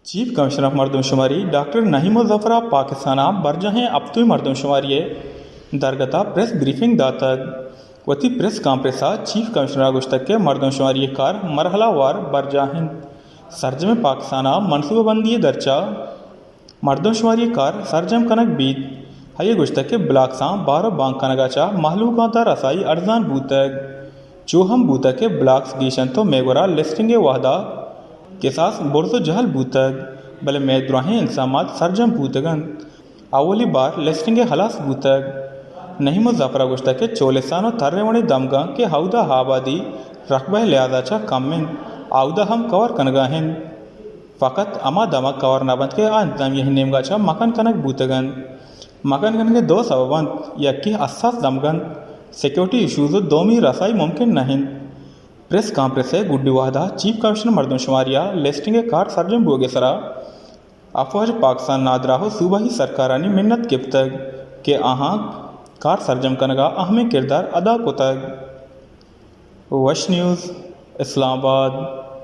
Chief commissioner of مردم شماری ڈاکٹر نعیم الظفر ءَ پاکستان ءَ برجاہیں ہپتمی مردم شماری ءِ درگت ءَ پریس بریفنگ داتگ۔ وتی پریس کانفرنس ءَ چیف کمشنر ءَ گوشتگ کہ مردم شماری ءِ کار مرحلہ وار برجاہ انت۔ سرجمیں پاکستان ءَ منصوبہ بندی ءِ درچ ءَ مردم شماری ءِ کار سرجم کنگ بیت۔ آئی ءَ گوشتگ کہ بلاکساں بار ءُ بانگ کنگ ءَ چہ مہلوکاں تہ رسائی ارزان بوتگ۔ چو ہم بوتگ کہ بلاکس گیش انت ءُ مئے گورا لسٹنگ ءِ وہد ءَ کساس برز ءُ جہل بوتگ، بلے مئے دراہیں الزامات سرجم بوتگ انت۔ اولی بار لسٹنگ ءِ ہلاس بوتگ۔ نعیم الظفر ءَ گوشتگ کہ چولستان ءُ ترونی دمگاں کہ ہود ءَ آبادی رقبہ ءِ لحاظ ءَ چہ کم انت، آ ہود ءَ ہم کور کنگ ءَ انت۔ فقط ہما دمگ کور نہ بنت کہ آ انتظامیہ ءِ نیمگ ءَ چہ مکن کنگ بوتگ انت۔ مکن کنگ ءِ دو سبب انت، یکے حساس دمگ انت، سیکورٹی ایشوز، ءُ دومی رسائی ممکن نہ انت۔ پریس کانفرنس ءِ گڈی وہد ءَ چیف کمشنر مردم شماری ءَ لسٹنگ ءِ کار سرجم بوگ ءِ سرا افواج پاکستان نادراہ ءُ صوبائی سرکارانی منت گپتگ کہ آہاں کار سرجم کنگ ءَ اہمیں کردار ادا کتگ۔ وش نیوز، اسلام آباد۔